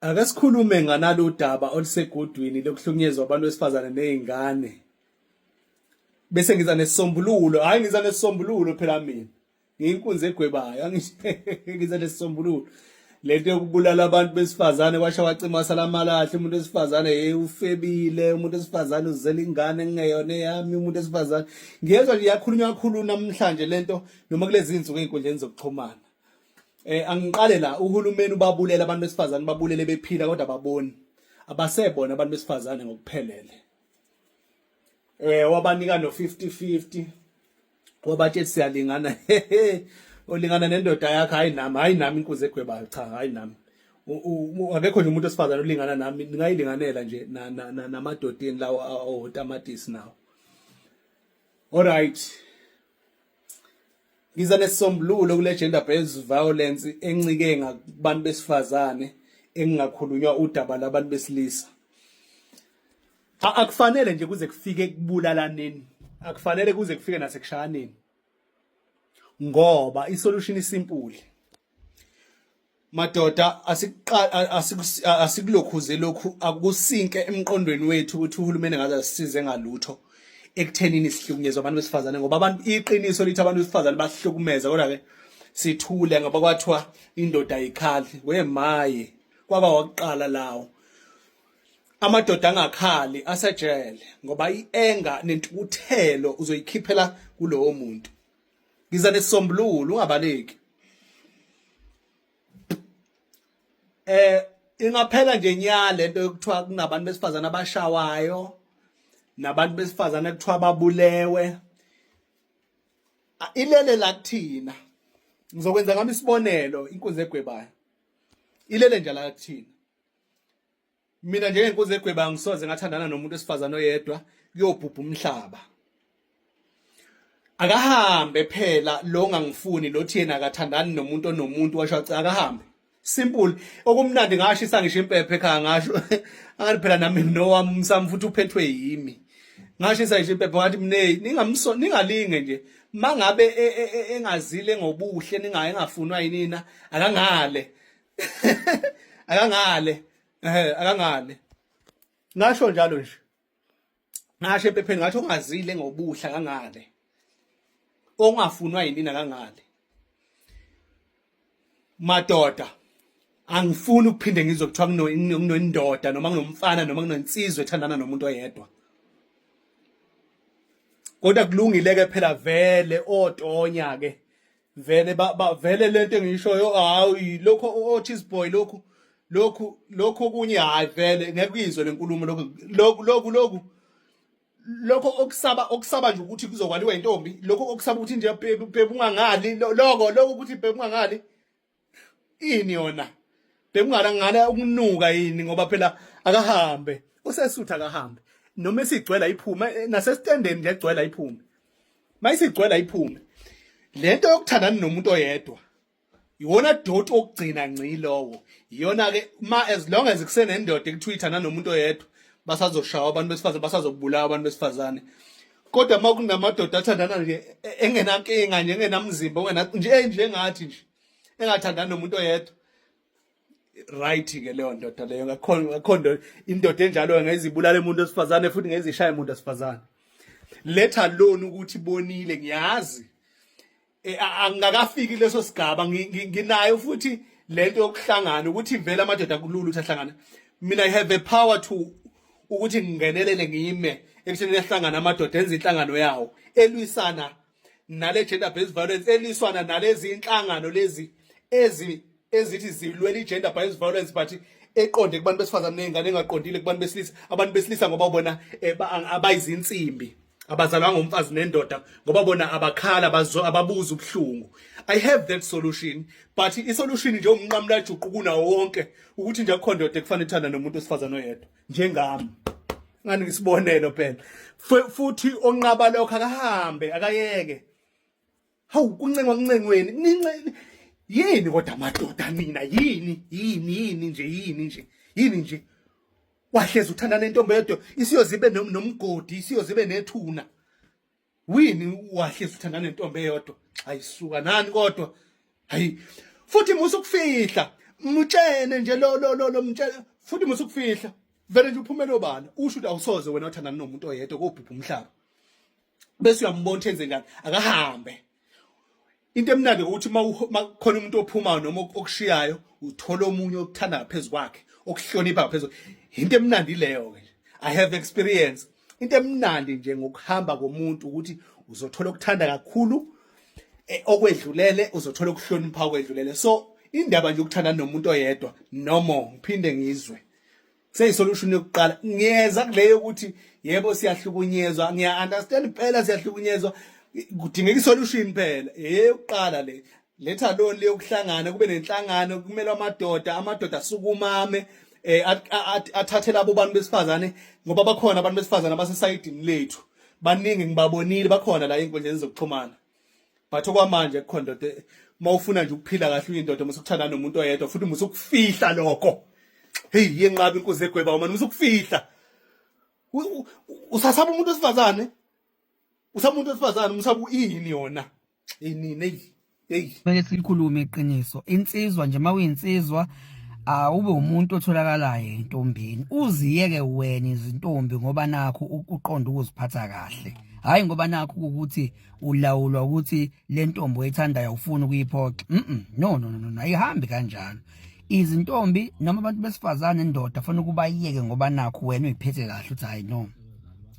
Ake sikhulume nganalo daba olusegudwini lokuhlukunyezwa abantu besifazane nezingane. Bese ngiza nesisombululo, hayi ngiza nesisombululo phela mina. Ngiyinkunzi egwebayo, angisho ngiza nesisombululo. Lento yokubulala abantu besifazane kwasha wacima salamalahle umuntu wesifazane hey ufebile, umuntu wesifazane uzela ingane engeyona eyami, umuntu wesifazane. Ngiyezwa nje iyakhulunywa kakhulu namhlanje lento noma kulezi insuku ezinkundleni zokuxhumana. Angiqale la uhulumeni ubabulela abantu besifazane babulele bephila kodwa ababoni abasebona abantu besifazane ngokuphelele. Wabanika no 50-50 wabatshela siyalingana olingana nendoda yakho hayi nami hayi nami inkunzi egwebayo cha hayi nami akekho nje umuntu osifazane olingana nami ningayilinganela nje namadodeni lawo otamatisi nawo. Alright, ngiza nesisombululo kule gender based violence encike ngakubantu besifazane engingakhulunywa udaba labantu besilisa. Akufanele nje kuze kufike ekubulalaneni, akufanele kuze kufike nasekushayaneni, ngoba isolution isimple. Madoda, asikulokhuze lokhu akusinke emqondweni wethu ukuthi uhulumeni ngaze asisize ngalutho ekuthenini sihlukunyezwa abantu besifazane, ngoba abantu iqiniso lithi abantu besifazane bahlukumeza, kodwa ke sithule ngoba kwathiwa indoda ayikhali. Wemaye kwaba wakuqala lawo amadoda angakhali asejele, ngoba ienga nentukuthelo uzoyikhiphela kulowo muntu. Ngiza nesisombululo, ungabaleki. Ingaphela nje nya lento yokuthiwa kunabantu besifazane abashawayo nabantu besifazane kuthiwa babulewe. Ilele la kuthina. Ngizokwenza ngami isibonelo, inkunzi egwebayo ilele nje la kuthina. Mina njengenkunzi egwebayo ngisoze ngathandana nomuntu wesifazane oyedwa kuyobhubha umhlaba. Akahambe phela lo ngangifuni lo thina akathandani nomuntu onomuntu washo akahambe. Simple. Okumnandi ngashisa ngisho impepho ekhaya ngasho angathi phela nami nowami umsami futhi uphethwe yimi. Ngashisa ngisho impepho ngathi mne ningamso ningalinge nje mangabe engazile ngobuhle ningaye engafunwa yinina akangale. Akangale. Akangale. Ngasho njalo nje. Ngasho empepheni ngathi ongazile ngobuhle akangale. Ongafunwa yinina akangale. Madoda, angifuni ukuphinde ngizwe kuthiwa kunendoda noma kunomfana noma kunensizwa ethandana nomuntu oyedwa. Kodwa kulungile ke phela vele otonya ke vele vele lento engiyishoyo hayi lokho o cheese boy lokhu lokhu lokhu okunye hayi vele ngeke uyizwe lenkulumo lokhu lokhu lokhu lokhu lokho okusaba nje ukuthi kuzokwaliwa intombi, lokho okusaba ukuthi nje babe ungangali lokho lokho ukuthi babe ungangali ini yona babe ungala ukunuka yini, ngoba phela akahambe usesutha akahambe noma esigcwela iphume nasesitendeni nje egcwela iphume mayisigcwela iphume. Lento yokuthandana nomuntu oyedwa iwona doti wokugcina ngci lowo. Iyona ke ma as long as kusenendoda ekuthiwa ithandana nomuntu oyedwa basazoshawa abantu besifazane, basazobulawa abantu besifazane. Kodwa uma kunamadoda athandana nje engenankinga nje engenamzimba ongena nje njengathi nje engathandani nomuntu oyedwa, right ke leyo ndoda leyo. Ngakho indoda enjalo ngezibulala umuntu wesifazane futhi ngezishaya umuntu wesifazane, let alone ukuthi bonile. Ngiyazi angakafiki leso sigaba, nginayo futhi lento yokuhlangana ukuthi vele amadoda kulula ukuthi ahlangane. Mina I have the power to ukuthi ngingenelele ngime ekutheni ehlangana amadoda enze inhlangano yawo elwisana nale gender based violence, eliswana nalezi inhlangano lezi ezithi zilwela i-gender based violence but eqonde kubantu besifazane ney'ngane, engaqondile kubantu besilisa. Abantu besilisa ngoba bona abayizinsimbi abazalwa ngomfazi nendoda, ngoba bona abakhala ababuza ubuhlungu. I have that solution, but isolution nje umnqamula juqu kunawo wonke ukuthi nje akukho ndoda ekufanele ithanda nomuntu wesifazane oyedwa njengami. Ngani ngisibonelo phela futhi onqaba lokho akahambe akayeke. Hawu, kuncengwa kuncengweni nince yini kodwa madoda nina yini yini yini nje yini nje yini nje wahlezi uthanda nentombi yodwa isiyozibe nomgodi isiyozibe nethuna wini wahlezi uthanda nentombi eyodwa. Ayisuka nani kodwa hayi futhi musa ukufihla. Mtshene nje lo lo lo lo mtshene futhi musukufihla. Vele nje uphumele obala. Usho ukuthi awusoze wena othandana nomuntu oyedwa kobhubha umhlaba. Bese uyambona ukuthi enze njani. Akahambe. Into emnandi ukuthi uma khona umuntu ophumayo noma okushiyayo uthola omunye okuthanda ngaphezulu kwakhe, okuhlonipha ngaphezulu. Into emnandi leyo ke. I have experience. Into emnandi nje ngokuhamba komuntu ukuthi uzothola okuthanda kakhulu okwedlulele, uzothola ukuhlonipha okwedlulele. So indaba nje ukuthandana nomuntu oyedwa, no more, ngiphinde ngizwe. Seyisolution yokuqala ngiyeza kuleyo ukuthi yebo siyahlukunyezwa, ngiya understand phela siyahlukunyezwa, kudingeka isolution phela eyokuqala le. Letha lo leyokuhlangana kube nenhlangano, kumele amadoda asukumame athathe labo bantu besifazane, ngoba bakhona abantu besifazane abasesayidini lethu baningi, ngibabonile bakhona la ey'nkundleni zokuxhumana. But okwamanje kukhona ndoda, uma ufuna nje ukuphila kahle uyindoda, musukuthanda nomuntu oyedwa futhi musukufihla lokho. Hey, yenqaba inkuzi egweba uma musukufihla. Usasaba umuntu wesifazane, usaba umuntu wesifazane, umsaba ini yona? Hey nini, hey hey. Kumele silikhulume iqiniso. Insizwa nje, uma uyinsizwa awube umuntu otholakalayo entombini, uziyeke wena izintombi ngoba nakho uqonda ukuziphatha kahle, hhayi ngoba nakho ukuthi ulawulwa ukuthi le ntombi oyithandayo awufuni ukuyiphoxa. No, no, no, no, ayihambi kanjalo. Izintombi noma abantu besifazane, indoda fanele ukuba yeke ngoba nakho wena uyiphethe kahle, uthi hayi no,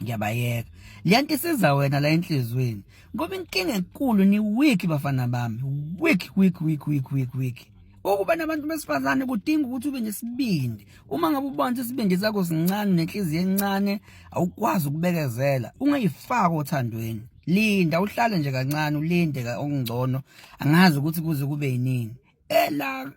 ngiyabayeka. Le nto isiza wena la enhliziyweni, ngoba inkinga enkulu ni weak bafana bami, weak, weak, weak, weak, weak, weak. Ukuba nabantu besifazane kudinga ukuthi ube nesibindi. Uma ngabe ubona ukuthi isibindi sakho sincane nenhliziyo encane, awukwazi ukubekezela, ungayifaki othandweni. Linda, uhlale nje kancane, ulinde okungcono. Angazi ukuthi kuze kube yinini ela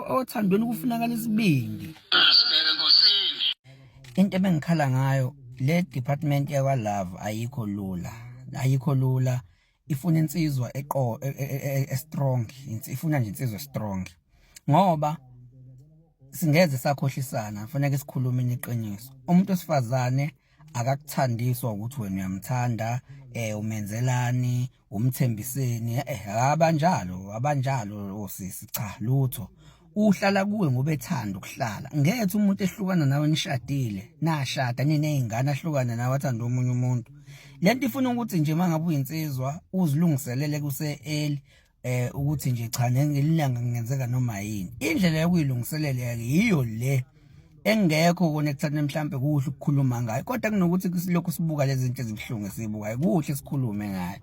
othandweni kufunakala isibindi. Into ebengikhala ngayo, le department yakwa love ayikho lula, ayikho lula. Ifuna insizwa eqo e-strong, ifuna nje insizwa strong, ngoba singeze sakhohlisana, fanele sikhulume iqiniso. Umuntu wesifazane akakuthandiswa ukuthi wena uyamthanda, umenzelani, umthembiseni, abanjalo, abanjalo osisi, cha lutho. Uhlala kuwe ngoba ethanda ukuhlala. Ngethe umuntu ehlukana nawe nishadile, nashada niney'ngane, ahlukane nawe athande omunye umuntu. Lento ifuna ukuthi nje uma ngabe uyinsizwa uzilungiselele kuse-early ukuthi nje cha, ngelilanga kungenzeka noma yini. Indlela yokuyilungiselela ke yiyo le engekho kona ekuthatheni, mhlambe kuhle ukukhuluma ngayo, kodwa kunokuthi silokhu sibuka lezi zinto ezibuhlungu esibukayo, kuhle sikhulume ngayo.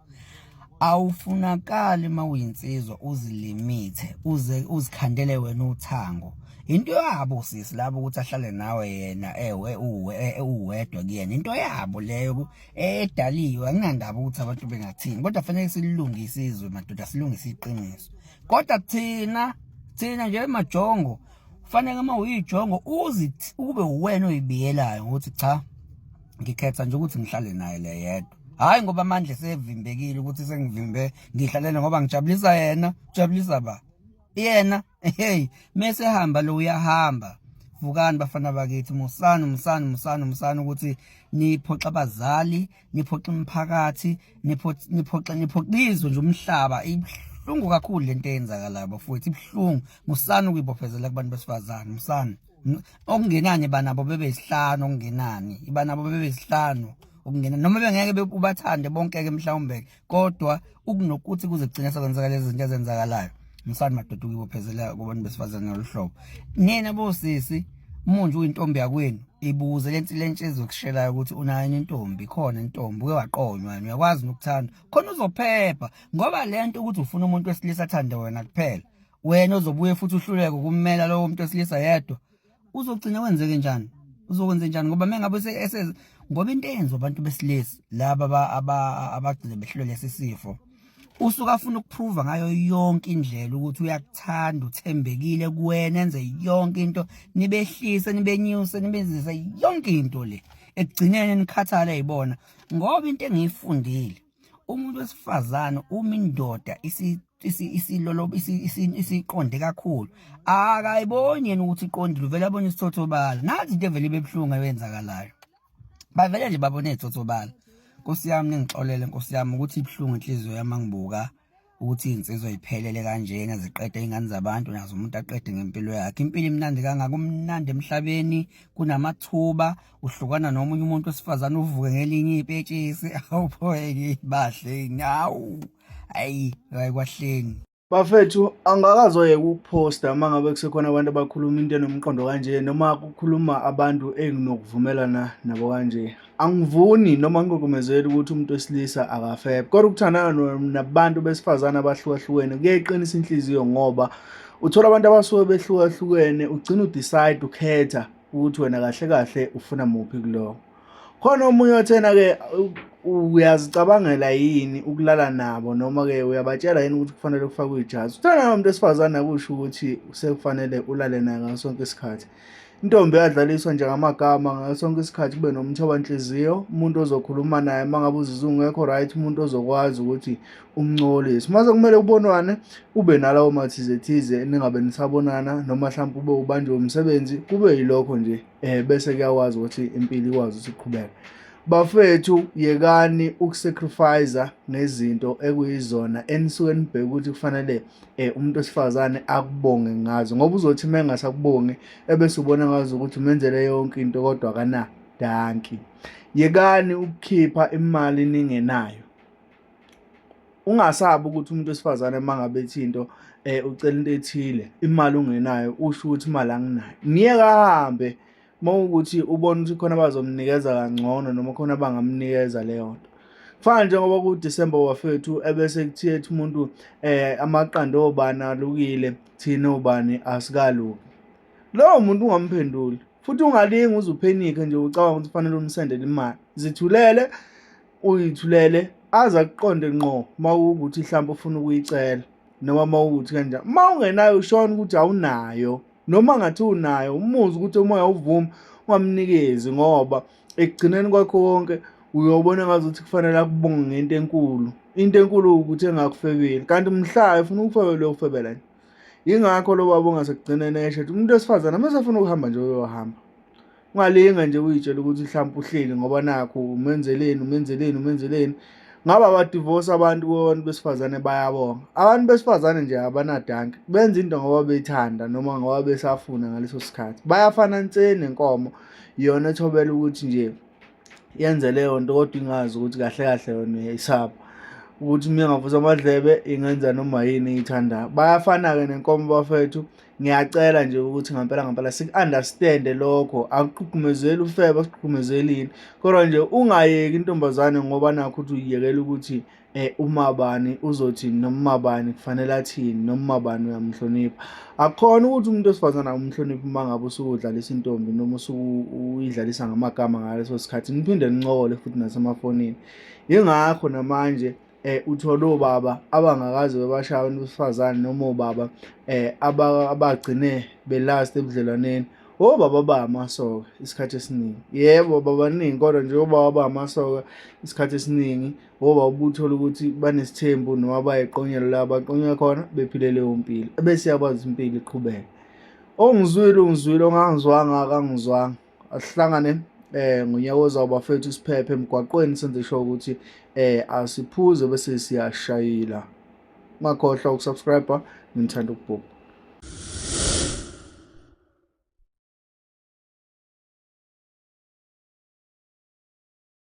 Awufunakali uma uyinsizwa uzilimithe, uze uzikhandele wena uthango. Into yabo sisi labo ukuthi ahlale nawe yena ewe uwe uwedwa kuyena, into yabo leyo edaliwe. Anginandaba ukuthi abantu bengathini, kodwa fanele silungise izwe madoda, silungise iqiniso. Kodwa thina nje majongo, fanele uma uyijongo uzithi ukube uwena oyibiyelayo ukuthi cha, ngikhetha nje ukuthi ngihlale naye le yedwa, hhayi ngoba amandla sevimbekile ukuthi sengivimbe ngihlalele ngoba ngijabulisa yena. Ujabulisa ba yena? Hey, mese hamba lo uyahamba. Vukani bafana bakithi, musani, musani, musani, musani ukuthi niphoxa abazali, niphoxa umphakathi, niphoxa niphoxa izwe nje, umhlaba. Ibuhlungu kakhulu lento eyenzakalayo bafowethu, ibuhlungu. Musani ukuyibophezela kubantu besifazane, musani. Okungenani banabo bebe isihlanu, okungenani ibanabo bebe isihlanu okungenani, noma bengeke ubathande bonke-ke mhlawumbe, kodwa ukunokuthi kuze kugcine sekwenzeka lezi zinto ezenzakalayo. Musani madoda ukuyibophezela kubantu besifazane ngolu hlobo. Nina bosisi, umunje uyintombi yakwenu, ibuze le ntshizo ekushelayo ukuthi unayo intombi, khona intombi uke waqonywa wena, uyakwazi nokuthanda khona uzophepha, ngoba le nto ukuthi ufuna umuntu wesilisa athande wena kuphela, wena ozobuye futhi uhluleke ukummela lowo muntu wesilisa yedwa, uzogcina wenzeke njani? Uzokwenza njani? Ngoba mengabe ngoba into eyenziwa abantu besilisa laba abagcine behlulwe lesi sifo, usuke afuna ukuprova ngayo yonke indlela ukuthi uyakuthanda, uthembekile kuwena, enze yonke into, nibehlise, nibenyuse, nibenzise yonke into le, ekugcineni nikhathale yibona. Ngoba into engiyifundile, umuntu wesifazane uma indoda isilolo isiqonde kakhulu, akayiboni yena ukuthi iqondile, uvele abone isithothobala. Nazi into evele ibe buhlungu eyenzakalayo, bavele nje babone iy'thothobala. Nkosi yami, ningixolele nkosi yami ukuthi ibuhlungu inhliziyo yami angibuka. Ukuthi iy'nsizwa y'phelele kanjena ziqede iy'ngane zabantu nazo umuntu aqede ngempilo yakhe. Impilo imnandi kangaka, kumnandi emhlabeni, kunamathuba, uhlukana nomunye umuntu wesifazane uvuke ngelinye ipetshisi, awuphoyeki bahle hawu, hayi hayi kwahleni. Bafethu angakazoyeka ukuphosta uma ngabe kusekhona abantu abakhuluma into enomqondo kanje noma kukhuluma abantu enginokuvumelana nabo kanje. Angivuni noma ngigogomezeli ukuthi umuntu wesilisa akafebe, kodwa ukuthandana nabantu besifazane abahlukahlukene kuyayiqinisa inhliziyo ngoba uthola abantu abasuke behlukahlukene ugcina udecide ukhetha ukuthi wena kahle kahle ufuna muphi kulowo. Khona omunye othena-ke uyazicabangela yini ukulala nabo noma-ke uyabatshela yini ukuthi kufanele kufakwe ijazi. Uthanda nomuntu wesifazane akusho ukuthi sekufanele ulale naye ngaso sonke isikhathi. Intombi yadlaliswa nje ngamagama ngaso sonke isikhathi kube nomthobanhliziyo, umuntu ozokhuluma naye uma ngabe uzizwa ungekho right, umuntu ozokwazi ukuthi umncolise. Uma sekumele kubonwane ube nalawo mathize thize ningabe nisabonana noma mhlawumbe ube ubanjwe umsebenzi kube yilokho nje. Bese kuyakwazi ukuthi impilo ikwazi ukuthi iqhubeke. Bafethu yekani ukusacrifice ngezinto ekuyizona enisuke nibheke ukuthi kufanele umuntu wesifazane akubonge ngazo ngoba uzothi uma engasakubongi ebese ubona ngazo ukuthi umenzele yonke into kodwa akana danki. Yekani ukukhipha imali ningenayo. Ungasabi ukuthi umuntu wesifazane uma ngabe ethi into ucela into ethile imali ungenayo usho ukuthi imali anginayo. Myeke ahambe uma kuwukuthi ubona ukuthi khona abazomnikeza kangcono noma khona abangamnikeza leyo nto. Kufana njengoba kuDisemba bafethu ebese kuthiwa ethi umuntu amaqanda obani alukile thina obani asikaluki. Lowo muntu ungamphenduli futhi ungalingi uze uphenikhe nje ucabanga ukuthi kufanele umsendele imali. Zithulele uyithulele aze akuqonde ngqo uma kuwukuthi mhlawumbe ufuna ukuyicela noma uma kuwukuthi kanjani. Uma ungenayo ushone ukuthi awunayo noma ngathi unayo umuzwe ukuthi umoya awuvumi ungamnikezi ngoba ekugcineni kwakho konke uyobona ngazuthi kufanele akubonge ngento enkulu. Into enkulu ukuthi engakufebeli kanti mhla efuna ukufebela uyokufebela nje. Yingakho lo baba ongasekugcineni esho ethi umuntu wesifazane uma esefuna ukuhamba nje uyohamba. Ungalinga nje uyitshela ukuthi mhlawumbe uhleli ngoba nakhu umenzeleni umenzeleni umenzeleni. Ngabe abadivosi abantu abantu besifazane bayabonga. Abantu besifazane nje abanadanki. Benza into ngoba beyithanda noma ngoba besafuna ngaleso sikhathi. Bayafana nse nenkomo yona ethobela ukuthi nje yenze leyo nto kodwa ingazi ukuthi kahle kahle yona uyayisaba. Ukuthi uma ingavusa amadlebe ingenza noma yini eyithandayo. Bayafana-ke nenkomo bafethu. Ngiyacela nje ukuthi ngampela ngampela siku-understand-e lokho. Akugqugqumezeli ufebe, asigqugqumezeli ini. Kodwa nje ungayeki intombazane ngoba nakhu uthi uyiyekela ukuthi umabani uzothini noma umabani kufanele athini noma umabani uyamhlonipha. Akukhona ukuthi umuntu wesifazane awumhloniphi uma ngabe usuke udlalisa intombi noma usuke uyidlalisa ngamagama ngaleso sikhathi niphinde nincokole futhi nasemafonini. Yingakho namanje uthole obaba abangakaze bebashaya abantu besifazane noma obaba abagcine belast ebudlelwaneni obaba bamasoka isikhathi esiningi. Yebo babaningi kodwa nje obaba bamasoka isikhathi esiningi ngoba ubuthola ukuthi banesithembu noma bayiqonyelwa la baqonywe khona bephile leyo mpilo ebese iyakwazi impilo iqhubeke. Ongizwile ungizwile ongangizwanga akangizwanga. Asihlangane ngonyaka ozayo bafethu siphephe emgwaqweni senze sure ukuthi asiphuze bese siyashayila. Ungakhohlwa ukusubscribe ngithanda ukubhubha.